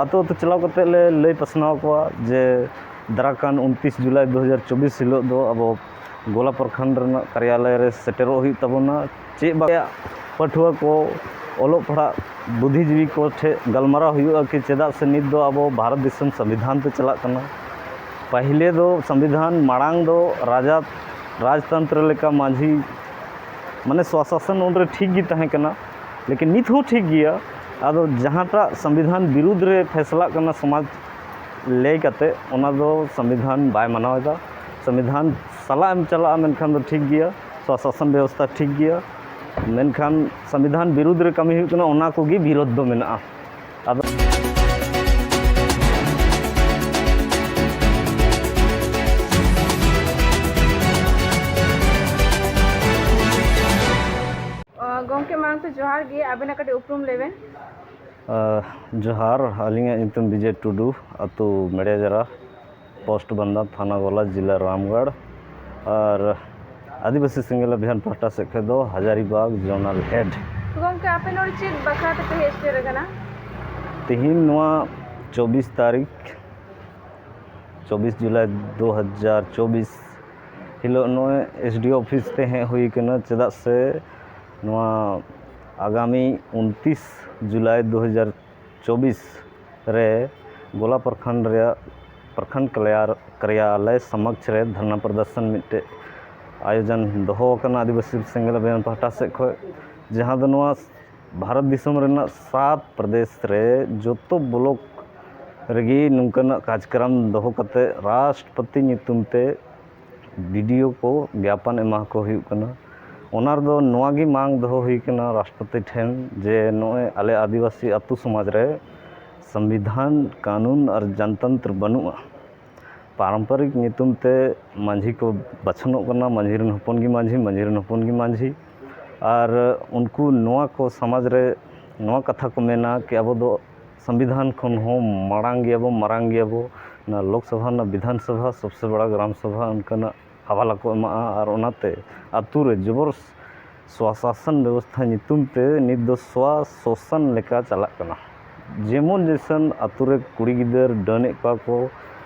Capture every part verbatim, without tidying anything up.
ᱟᱛᱳ ᱟᱛᱳ ᱪᱟᱞᱟᱣ ᱠᱟᱛᱮ ᱞᱮ ᱞᱟᱹᱭ ᱯᱟᱥᱱᱟᱣ ᱠᱚᱣᱟ ᱡᱮ ᱫᱟᱨᱟᱭ ᱠᱟᱱ ᱩᱱᱛᱤᱥ ᱡᱩᱞᱟᱭ ᱫᱩ ᱦᱟᱡᱟᱨ ᱪᱚᱵᱵᱤᱥ ᱦᱤᱞᱳᱜ ᱫᱚ ᱟᱵᱚ ᱜᱳᱞᱟ ᱯᱨᱚᱠᱷᱚᱸᱰ ᱨᱮᱱᱟᱜ ᱠᱟᱨᱭᱟᱞᱚᱭ ᱨᱮ ᱥᱮᱴᱮᱨᱚᱜ ᱦᱩᱭᱩᱜ ᱛᱟᱵᱚᱱᱟ᱾ ᱪᱮᱫ ᱵᱟᱨᱭᱟ ᱯᱟᱹᱴᱷᱩᱣᱟᱹ ᱠᱚ, ᱚᱞᱚᱜ ᱯᱟᱲᱦᱟᱜ ᱵᱩᱫᱽᱫᱷᱤᱡᱤᱵᱤ ᱠᱚ ᱴᱷᱮᱱ ᱜᱟᱞᱢᱟᱨᱟᱣ ᱦᱩᱭᱩᱜᱼᱟ ᱠᱤ ᱪᱮᱫᱟᱜ ᱥᱮ ᱱᱤᱛ ᱫᱚ ᱟᱵᱚ ᱵᱷᱟᱨᱚᱛ ᱫᱤᱥᱚᱢ ᱥᱚᱝᱵᱤᱫᱷᱟᱱ ᱛᱮ ᱪᱟᱞᱟᱜ ᱠᱟᱱᱟ᱾ ᱯᱟᱹᱦᱤᱞᱮ ᱫᱚ ᱥᱚᱝᱵᱤᱫᱷᱟᱱ ᱢᱟᱲᱟᱝ ᱫᱚ ᱨᱟᱡᱟ, ᱨᱟᱡᱽᱛᱚᱱᱛᱨᱚ ᱞᱮᱠᱟ ᱢᱟᱹᱡᱷᱤ, ᱢᱟᱱᱮ ᱥᱚᱥᱟᱥᱚᱱ ᱩᱱᱨᱮ ᱴᱷᱤᱠ ᱜᱮ ᱛᱟᱦᱮᱸ ᱠᱟᱱᱟ, ᱞᱮᱠᱤᱱ ᱱᱤᱛ ᱦᱚᱸ ᱴᱷᱤᱠ ᱜᱮᱭᱟ᱾ ᱟᱫᱚ ᱡᱟᱦᱟᱸᱴᱟᱜ ᱥᱚᱝᱵᱤᱫᱷᱟᱱ ᱵᱤᱨᱩᱫᱽ ᱨᱮ ᱯᱷᱮᱥᱞᱟᱜ ᱠᱟᱱᱟ ᱥᱚᱢᱟᱡᱽ ᱞᱟᱹᱭ ᱠᱟᱛᱮ, ᱚᱱᱟ ᱫᱚ ᱥᱚᱝᱵᱤᱫᱷᱟᱱ ᱵᱟᱭ ᱢᱟᱱᱟᱣ ᱮᱫᱟ᱾ ᱥᱚᱝᱵᱤᱫᱷᱟᱱ ᱥᱟᱞᱟᱜ ᱮᱢ ᱪᱟᱞᱟᱜᱼᱟ ᱢᱮᱱᱠᱷᱟᱱ ᱫᱚ ᱴᱷᱤᱠ ᱜᱮᱭᱟ, ᱥᱚᱥᱟᱥᱚᱱ ᱵᱮᱵᱚᱥᱛᱷᱟ ᱴᱷᱤᱠ ᱜᱮᱭᱟ, ᱢᱮᱱᱠᱷᱟᱱ ᱥᱚᱝᱵᱤᱫᱷᱟᱱ ᱵᱤᱨᱩᱫᱽ ᱨᱮ ᱠᱟᱹᱢᱤ ᱦᱩᱭᱩᱜ ᱠᱟᱱᱟ, ᱚᱱᱟ ᱠᱚᱜᱮ ᱵᱤᱨᱳᱫᱷ ᱫᱚ ᱢᱮᱱᱟᱜᱼᱟ᱾ ᱟᱫᱚ ᱜᱚᱢᱠᱮ, ᱢᱟᱲᱟᱝ ᱛᱮ ᱡᱚᱦᱟᱨ ᱜᱮ, ᱟᱵᱮᱱᱟᱜ ᱠᱟᱹᱴᱤᱡ ᱩᱯᱨᱩᱢ ᱞᱟᱹᱭ ᱵᱮᱱ᱾ ᱡᱚᱦᱟᱨ, ᱟᱹᱞᱤᱧᱟᱜ ᱧᱩᱛᱩᱢ ᱵᱤᱡᱚᱭ ᱴᱩᱰᱩ, ᱟᱹᱛᱩ ᱢᱮᱲᱮᱡᱟᱨᱟ, ᱯᱳᱥᱴ ᱵᱟᱱᱫᱟ, ᱛᱷᱟᱱᱟ ᱜᱳᱞᱟ, ᱡᱮᱞᱟ ᱨᱟᱢᱜᱚᱲ, ᱟᱨ ᱟᱹᱫᱤᱵᱟᱹᱥᱤ ᱥᱮᱸᱜᱮᱞ ᱚᱵᱷᱤᱭᱟᱱ ᱯᱟᱦᱴᱟ ᱥᱮᱫ ᱠᱷᱚᱱ ᱫᱚ ᱦᱟᱡᱟᱨᱤᱵᱟᱜᱽ ᱡᱳᱱᱟᱞ ᱦᱮᱰ᱾ ᱜᱚᱢᱠᱮ, ᱟᱯᱮ ᱱᱚᱰᱮ ᱪᱮᱫ ᱵᱟᱠᱷᱨᱟ ᱛᱮᱯᱮ ᱦᱮᱡ ᱥᱮᱴᱮᱨ ᱟᱠᱟᱱᱟ? ᱛᱮᱦᱮᱧ ᱱᱚᱣᱟ ᱪᱚᱵᱵᱤᱥ ᱛᱟᱹᱨᱤᱠᱷ, ᱪᱚᱵᱵᱤᱥ ᱡᱩᱞᱟᱭ ᱫᱩ ᱦᱟᱡᱟᱨ ᱪᱚᱵᱵᱤᱥ ᱦᱤᱞᱳᱜ ᱱᱚᱜᱼᱚᱭ ᱮᱥ ᱰᱤ ᱳ ᱚᱯᱷᱤᱥ ᱛᱮ ᱦᱮᱡ ᱦᱩᱭ ᱠᱟᱱᱟ᱾ ᱪᱮᱫᱟᱜ ᱥᱮ ᱱᱚᱣᱟ ᱟᱜᱟᱢᱤ ᱩᱱᱛᱤᱥ ᱡᱩᱞᱟᱭ ᱫᱩ ᱦᱟᱡᱟᱨ ᱪᱚᱵᱵᱤᱥ ᱨᱮ ᱜᱳᱞᱟ ᱯᱨᱚᱠᱷᱚᱸᱰ ᱨᱮᱭᱟᱜ ᱯᱨᱚᱠᱷᱚᱸᱰ ᱠᱟᱨᱭᱟ-, ᱠᱟᱨᱭᱟᱞᱚᱭ ᱥᱚᱢᱚᱠᱷ ᱨᱮ ᱫᱷᱚᱨᱱᱟ ᱯᱨᱚᱫᱚᱨᱥᱚᱱ ᱢᱤᱫᱴᱮᱡ ᱟᱭᱳᱡᱚᱱ ᱫᱚᱦᱚ ᱟᱠᱟᱱᱟ ᱟᱹᱫᱤᱵᱟᱹᱥᱤ ᱥᱮᱸᱜᱮᱞ ᱚᱵᱷᱤᱭᱟᱱ ᱯᱟᱦᱴᱟ ᱥᱮᱫ ᱠᱷᱚᱱ, ᱡᱟᱦᱟᱸ ᱫᱚ ᱱᱚᱣᱟ ᱵᱷᱟᱨᱚᱛ ᱫᱤᱥᱚᱢ ᱨᱮᱱᱟᱜ ᱥᱟᱛ ᱯᱨᱚᱫᱮᱥ ᱨᱮ ᱡᱚᱛᱚ ᱵᱞᱚᱠ ᱨᱮᱜᱮ ᱱᱚᱝᱠᱟᱱᱟᱜ ᱠᱟᱨᱡᱚᱠᱨᱚᱢ ᱫᱚᱦᱚ ᱠᱟᱛᱮ ᱨᱟᱥᱴᱨᱚᱯᱚᱛᱤ ᱧᱩᱛᱩᱢ ᱛᱮ ᱵᱤ ᱰᱤ ᱳ ᱠᱚ ᱜᱮᱭᱟᱯᱚᱱ ᱮᱢᱟ ᱠᱚ ᱦᱩᱭᱩᱜ ᱠᱟᱱᱟ᱾ ᱚᱱᱟ ᱨᱮᱫᱚ ᱱᱚᱣᱟ ᱜᱮ ᱢᱟᱝ ᱫᱚᱦᱚ ᱦᱩᱭ ᱠᱟᱱᱟ ᱨᱟᱥᱴᱨᱚᱯᱚᱛᱤ ᱴᱷᱮᱱ ᱡᱮ ᱱᱚᱜᱼᱚᱭ ᱟᱞᱮ ᱟᱹᱫᱤᱵᱟᱹᱥᱤ ᱟᱹᱛᱩ ᱥᱚᱢᱟᱡᱽ ᱨᱮ ᱥᱚᱝᱵᱤᱫᱷᱟᱱ, ᱠᱟᱹᱱᱩᱱ ᱟᱨ ᱡᱚᱱᱛᱚᱱᱛᱨᱚ ᱵᱟᱹᱱᱩᱜᱼᱟ᱾ ᱯᱟᱨᱚᱢᱯᱚᱨᱤᱠ ᱧᱩᱛᱩᱢ ᱛᱮ ᱢᱟᱹᱡᱷᱤ ᱠᱚ ᱵᱟᱪᱷᱚᱱᱚᱜ ᱠᱟᱱᱟ, ᱢᱟᱹᱡᱷᱤ ᱨᱮᱱ ᱦᱚᱯᱚᱱ ᱜᱮ ᱢᱟᱹᱡᱷᱤ, ᱢᱟᱹᱡᱷᱤ ᱨᱮᱱ ᱦᱚᱯᱚᱱ ᱜᱮ ᱢᱟᱹᱡᱷᱤ᱾ ᱟᱨ ᱩᱱᱠᱩ ᱱᱚᱣᱟ ᱠᱚ ᱥᱚᱢᱟᱡᱽ ᱨᱮ ᱱᱚᱣᱟ ᱠᱟᱛᱷᱟ ᱠᱚ ᱢᱮᱱᱟ ᱠᱤ ᱟᱵᱚ ᱫᱚ ᱥᱚᱝᱵᱤᱫᱷᱟᱱ ᱠᱷᱚᱱ ᱦᱚᱸ ᱢᱟᱲᱟᱝ ᱜᱮᱭᱟᱵᱚ, ᱢᱟᱨᱟᱝ ᱜᱮᱭᱟᱵᱚ᱾ ᱚᱱᱟ ᱞᱳᱠᱥᱚᱵᱷᱟ ᱨᱮᱱᱟᱜ ᱵᱤᱫᱷᱟᱱ ᱥᱚᱵᱷᱟ, ᱥᱚᱵᱥᱮ ᱵᱟᱲᱟ ᱜᱨᱟᱢ ᱥᱚᱵᱷᱟ ᱚᱱᱠᱟᱱᱟᱜ ᱦᱟᱣᱟᱞᱟ ᱠᱚ ᱮᱢᱟᱜᱼᱟ᱾ ᱟᱨ ᱚᱱᱟᱛᱮ ᱟᱛᱳ ᱨᱮ ᱡᱚᱵᱚᱨ ᱥᱚᱥᱟᱥᱚᱱ ᱵᱮᱵᱚᱥᱛᱷᱟ ᱧᱩᱛᱩᱢ ᱛᱮ ᱱᱤᱛ ᱫᱚ ᱥᱚᱥᱟᱥᱚᱱ ᱞᱮᱠᱟ ᱪᱟᱞᱟᱜ ᱠᱟᱱᱟ᱾ ᱡᱮᱢᱚᱱ ᱡᱮᱥᱚᱱ ᱟᱛᱳ ᱨᱮ ᱠᱩᱲᱤ ᱜᱤᱫᱟᱹᱨ ᱰᱟᱹᱱᱮᱫ ᱠᱚᱣᱟ ᱠᱚ,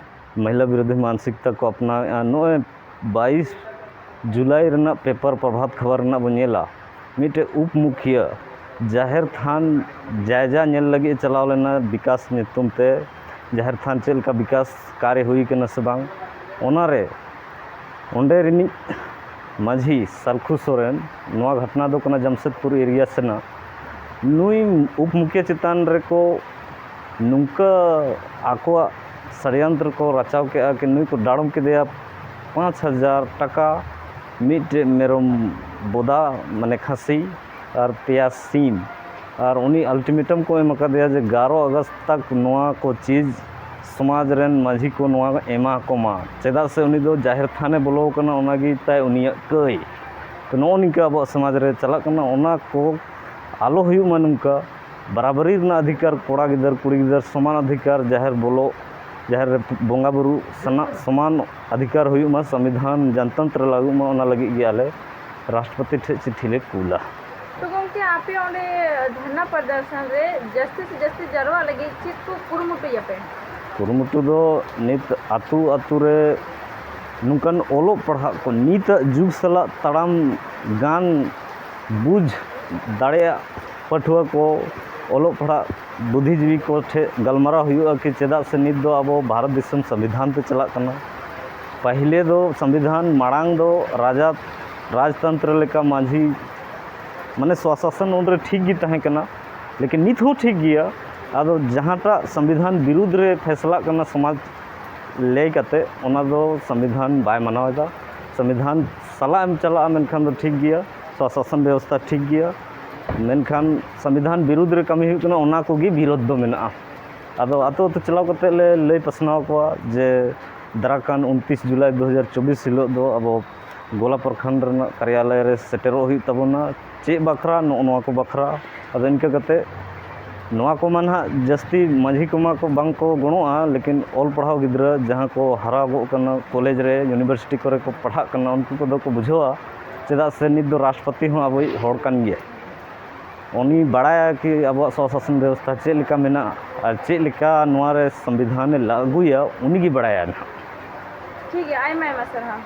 ᱢᱚᱦᱤᱞᱟ ᱵᱤᱨᱳᱫᱷᱤ ᱢᱟᱱᱥᱤᱠᱛᱟ ᱠᱚ ᱟᱯᱱᱟᱣᱮᱫᱼᱟ᱾ ᱱᱚᱜᱼᱚᱭ ᱵᱟᱭᱤᱥ ᱡᱩᱞᱟᱭ ᱨᱮᱱᱟᱜ ᱯᱮᱯᱟᱨ ᱯᱨᱚᱵᱷᱟᱛ ᱠᱷᱚᱵᱚᱨ ᱨᱮᱱᱟᱜ ᱵᱚᱱ ᱧᱮᱞᱟ, ᱢᱤᱫᱴᱮᱡ ᱩᱯ ᱢᱩᱠᱷᱤᱭᱟᱹ ᱡᱟᱦᱮᱨ ᱛᱷᱟᱱ ᱡᱟᱭᱡᱟ ᱧᱮᱞ ᱞᱟᱹᱜᱤᱫ ᱮ ᱪᱟᱞᱟᱣ ᱞᱮᱱᱟ ᱵᱤᱠᱟᱥ ᱧᱩᱛᱩᱢ ᱛᱮ, ᱡᱟᱦᱮᱨ ᱛᱷᱟᱱ ᱪᱮᱫ ᱞᱮᱠᱟ ᱵᱤᱠᱟᱥ ᱠᱟᱨᱭ ᱦᱩᱭ ᱠᱟᱱᱟ ᱥᱮ ᱵᱟᱝ, ᱚᱱᱟᱨᱮ ᱚᱸᱰᱮ ᱨᱤᱱᱤᱡ ᱢᱟᱹᱡᱷᱤ ᱥᱟᱞᱠᱷᱩ ᱥᱚᱨᱮᱱ, ᱱᱚᱣᱟ ᱜᱷᱚᱴᱚᱱᱟ ᱫᱚ ᱠᱟᱱᱟ ᱡᱟᱢᱥᱮᱫᱽᱯᱩᱨ ᱮᱨᱤᱭᱟ ᱥᱮᱱᱟᱜ, ᱱᱩᱭ ᱩᱯ ᱢᱩᱠᱷᱤᱭᱟᱹ ᱪᱮᱛᱟᱱ ᱨᱮᱠᱚ ᱱᱚᱝᱠᱟ ᱟᱠᱚᱣᱟᱜ ᱥᱟᱲᱭᱟᱱᱛᱨᱚ ᱠᱚ ᱨᱟᱪᱟᱣ ᱠᱮᱜᱼᱟ ᱠᱤ ᱱᱩᱭ ᱠᱚ ᱰᱟᱲᱚᱢ ᱠᱮᱫᱮᱭᱟ ᱯᱟᱸᱪ ᱦᱟᱡᱟᱨ ᱴᱟᱠᱟ, ᱢᱤᱫᱴᱮᱡ ᱢᱮᱨᱚᱢ ᱵᱚᱫᱟ, ᱢᱟᱱᱮ ᱠᱷᱟᱹᱥᱤ, ᱟᱨ ᱯᱮᱭᱟ ᱥᱤᱢ᱾ ᱟᱨ ᱩᱱᱤ ᱟᱞᱴᱤᱢᱮᱴᱟᱢ ᱠᱚ ᱮᱢ ᱟᱠᱟᱫᱮᱭᱟ ᱡᱮ ᱜᱟᱨᱚ ᱟᱜᱚᱥᱴ ᱛᱟᱠ ᱱᱚᱣᱟ ᱠᱚ ᱪᱤᱡᱽ ᱥᱚᱢᱟᱡᱽ ᱨᱮᱱ ᱢᱟᱹᱡᱷᱤ ᱠᱚ ᱱᱚᱣᱟ ᱮᱢᱟ ᱠᱚᱢᱟ, ᱪᱮᱫᱟᱜ ᱥᱮ ᱩᱱᱤ ᱫᱚ ᱡᱟᱦᱮᱨ ᱛᱷᱟᱱᱮ ᱵᱚᱞᱚ ᱟᱠᱟᱱᱟ, ᱚᱱᱟᱜᱮ ᱛᱟᱭ ᱩᱱᱤᱭᱟᱜ ᱠᱟᱹᱭ᱾ ᱛᱚ, ᱱᱚᱜᱼᱚ ᱱᱤᱝᱠᱟ ᱟᱵᱚᱣᱟᱜ ᱥᱚᱢᱟᱡᱽ ᱨᱮ ᱪᱟᱞᱟᱜ ᱠᱟᱱᱟ, ᱚᱱᱟ ᱠᱚ ᱟᱞᱚ ᱦᱩᱭᱩᱜ ᱢᱟ᱾ ᱱᱚᱝᱠᱟ ᱵᱟᱨᱟᱵᱟᱨᱤ ᱨᱮᱱᱟᱜ ᱚᱫᱷᱤᱠᱟᱨ, ᱠᱚᱲᱟ ᱜᱤᱫᱟᱹᱨ ᱠᱩᱲᱤ ᱜᱤᱫᱟᱹᱨ ᱥᱚᱢᱟᱱ ᱚᱫᱷᱤᱠᱟᱨ, ᱡᱟᱦᱮᱨ ᱵᱚᱞᱚᱜ, ᱡᱟᱦᱮᱨ ᱨᱮ ᱵᱚᱸᱜᱟ ᱵᱩᱨᱩ ᱥᱟᱱᱟ ᱥᱚᱢᱟᱱ ᱚᱫᱷᱤᱠᱟᱨ ᱦᱩᱭᱩᱜ ᱢᱟ, ᱥᱚᱝᱵᱤᱫᱷᱟᱱ ᱡᱚᱱᱛᱚᱱᱛᱨᱚ ᱞᱟᱹᱜᱩᱜ ᱢᱟ, ᱚᱱᱟ ᱞᱟᱹᱜᱤᱫ ᱜᱮ ᱟᱞᱮ ᱨᱟᱥᱴᱨᱚᱯᱚᱛᱤ ᱴᱷᱮᱱ ᱪᱤᱴᱷᱤ ᱞᱮ ᱠᱩᱞᱟ᱾ ᱛᱚ ᱜᱚᱢᱠᱮ, ᱟᱯᱮ ᱚᱸᱰᱮ ᱫᱷᱟᱨᱱᱟ ᱯᱨᱚᱫᱚᱨᱥᱚᱱ ᱨᱮ ᱡᱟᱹᱥᱛᱤ ᱥᱮ ᱡᱟᱹᱥᱛᱤ ᱡᱟᱨᱣᱟᱜ ᱞᱟᱹᱜᱤᱫ ᱪᱮᱫ ᱠᱚ ᱠᱩᱨᱩᱢᱩᱴᱩᱭᱟᱯᱮ? ᱠᱩᱨᱩᱢᱩᱴᱩ ᱫᱚ ᱱᱤᱛ ᱟᱹᱛᱩ ᱟᱹᱛᱩ ᱨᱮ ᱱᱚᱝᱠᱟᱱ ᱚᱞᱚᱜ ᱯᱟᱲᱦᱟᱜ ᱠᱚ ᱱᱤᱛᱟᱜ ᱡᱩᱜᱽ ᱥᱟᱞᱟᱜ ᱛᱟᱲᱟᱢ ᱜᱟᱱ ᱵᱩᱡᱽ ᱫᱟᱲᱮᱭᱟᱜ ᱯᱟᱹᱴᱷᱩᱣᱟᱹ ᱠᱚ, ᱚᱞᱚᱜ ᱯᱟᱲᱦᱟᱜ ᱵᱩᱫᱽᱫᱷᱤᱡᱤᱵᱤ ᱠᱚ ᱴᱷᱮᱱ ᱜᱟᱞᱢᱟᱨᱟᱣ ᱦᱩᱭᱩᱜᱼᱟ ᱠᱤ ᱪᱮᱫᱟᱜ ᱥᱮ ᱱᱤᱛ ᱫᱚ ᱟᱵᱚ ᱵᱷᱟᱨᱚᱛ ᱫᱤᱥᱚᱢ ᱥᱚᱝᱵᱤᱫᱷᱟᱱ ᱛᱮ ᱪᱟᱞᱟᱜ ᱠᱟᱱᱟ᱾ ᱯᱟᱹᱦᱤᱞᱮ ᱫᱚ ᱥᱚᱝᱵᱤᱫᱷᱟᱱ ᱢᱟᱲᱟᱝ ᱫᱚ ᱨᱟᱡᱟ, ᱨᱟᱡᱽᱛᱚᱱᱛᱨᱚ ᱞᱮᱠᱟ ᱢᱟᱹᱡᱷᱤ, ᱢᱟᱱᱮ ᱥᱚᱥᱟᱥᱚᱱ ᱩᱱᱨᱮ ᱴᱷᱤᱠ ᱜᱮ ᱛᱟᱦᱮᱸ ᱠᱟᱱᱟ, ᱞᱮᱠᱤᱱ ᱱᱤᱛ ᱦᱚᱸ ᱴᱷᱤᱠ ᱜᱮᱭᱟ᱾ ᱟᱫᱚ ᱡᱟᱦᱟᱸᱴᱟᱜ ᱥᱚᱝᱵᱤᱫᱷᱟᱱ ᱵᱤᱨᱩᱫᱽ ᱨᱮ ᱯᱷᱮᱥᱞᱟᱜ ᱠᱟᱱᱟ ᱥᱚᱢᱟᱡᱽ ᱞᱟᱹᱭ ᱠᱟᱛᱮ, ᱚᱱᱟ ᱫᱚ ᱥᱚᱝᱵᱤᱫᱷᱟᱱ ᱵᱟᱭ ᱢᱟᱱᱟᱣ ᱮᱫᱟ᱾ ᱥᱚᱝᱵᱤᱫᱷᱟᱱ ᱥᱟᱞᱟᱜ ᱮᱢ ᱪᱟᱞᱟᱜᱼᱟ ᱢᱮᱱᱠᱷᱟᱱ ᱫᱚ ᱴᱷᱤᱠ ᱜᱮᱭᱟ, ᱥᱚᱥᱟᱥᱚᱱ ᱵᱮᱵᱚᱥᱛᱷᱟ ᱴᱷᱤᱠ ᱜᱮᱭᱟ, ᱢᱮᱱᱠᱷᱟᱱ ᱥᱚᱝᱵᱤᱫᱷᱟᱱ ᱵᱤᱨᱩᱫᱽ ᱨᱮ ᱠᱟᱹᱢᱤ ᱦᱩᱭᱩᱜ ᱠᱟᱱᱟ, ᱚᱱᱟ ᱠᱚᱜᱮ ᱵᱤᱨᱳᱫᱷ ᱫᱚ ᱢᱮᱱᱟᱜᱼᱟ᱾ ᱟᱫᱚ ᱟᱛᱳ ᱟᱛᱳ ᱪᱟᱞᱟᱣ ᱠᱟᱛᱮ ᱞᱮ ᱞᱟᱹᱭ ᱯᱟᱥᱱᱟᱣ ᱠᱚᱣᱟ ᱡᱮ ᱫᱟᱨᱟᱠᱟᱱ ᱩᱱᱛᱤᱥ ᱡᱩᱞᱟᱭ ᱫᱩ ᱦᱟᱡᱟᱨ ᱪᱚᱵᱵᱤᱥ ᱦᱤᱞᱳᱜ ᱫᱚ ᱟᱵᱚ ᱜᱳᱞᱟ ᱯᱨᱚᱠᱷᱚᱸᱰ ᱨᱮᱱᱟᱜ ᱠᱟᱨᱭᱟᱞᱚᱭ ᱨᱮ ᱥᱮᱴᱮᱨᱚᱜ ᱦᱩᱭᱩᱜ ᱛᱟᱵᱚᱱᱟ᱾ ᱪᱮᱫ ᱵᱟᱠᱷᱨᱟ? ᱱᱚᱜᱼᱚ ᱱᱚᱣᱟ ᱠᱚ ᱵᱟᱠᱷᱨᱟ᱾ ᱟᱫᱚ ᱤᱱᱠᱟᱹ ᱠᱟᱛᱮ ᱱᱚᱣᱟ ᱠᱚᱢᱟ ᱱᱟᱦᱟᱜ ᱡᱟᱹᱥᱛᱤ ᱢᱟᱹᱡᱷᱤ ᱠᱚᱢᱟ ᱠᱚ ᱵᱟᱝ ᱠᱚ ᱜᱚᱲᱚᱜᱼᱟ, ᱞᱮᱠᱤᱱ ᱚᱞ ᱯᱟᱲᱦᱟᱣ ᱜᱤᱫᱽᱨᱟᱹ ᱡᱟᱦᱟᱸ ᱠᱚ ᱦᱟᱨᱟᱜᱚᱜ ᱠᱟᱱᱟ, ᱠᱚᱞᱮᱡᱽ ᱨᱮ, ᱤᱭᱩᱱᱤᱵᱷᱟᱨᱥᱤᱴᱤ ᱠᱚᱨᱮ ᱠᱚ ᱯᱟᱲᱦᱟᱜ ᱠᱟᱱᱟ, ᱩᱱᱠᱩ ᱠᱚᱫᱚ ᱠᱚ ᱵᱩᱡᱷᱟᱹᱣᱟ, ᱪᱮᱫᱟᱜ ᱥᱮ ᱱᱤᱛ ᱫᱚ ᱨᱟᱥᱴᱨᱚᱯᱚᱛᱤ ᱦᱚᱸ ᱟᱵᱚᱭᱤᱡ ᱦᱚᱲ ᱠᱟᱱ ᱜᱮᱭᱟ᱾ ᱩᱱᱤ ᱵᱟᱲᱟᱭᱟ ᱠᱤ ᱟᱵᱚᱣᱟᱜ ᱥᱚᱥᱟᱥᱚᱱ ᱵᱮᱵᱚᱥᱛᱷᱟ ᱪᱮᱫ ᱞᱮᱠᱟ ᱢᱮᱱᱟᱜᱼᱟ ᱟᱨ ᱪᱮᱫ ᱞᱮᱠᱟ ᱱᱚᱣᱟ ᱨᱮ ᱥᱚᱝᱵᱤᱫᱷᱟᱱᱮ ᱞᱟᱹᱜᱩᱭᱟ, ᱩᱱᱤ ᱜᱮ ᱵᱟᱲᱟᱭᱟ ᱱᱟᱦᱟᱜ᱾ ᱴᱷᱤᱠ ᱜᱮᱭᱟ, ᱟᱭᱢᱟ ᱟᱭᱢᱟ ᱥᱟᱨᱦᱟᱣ᱾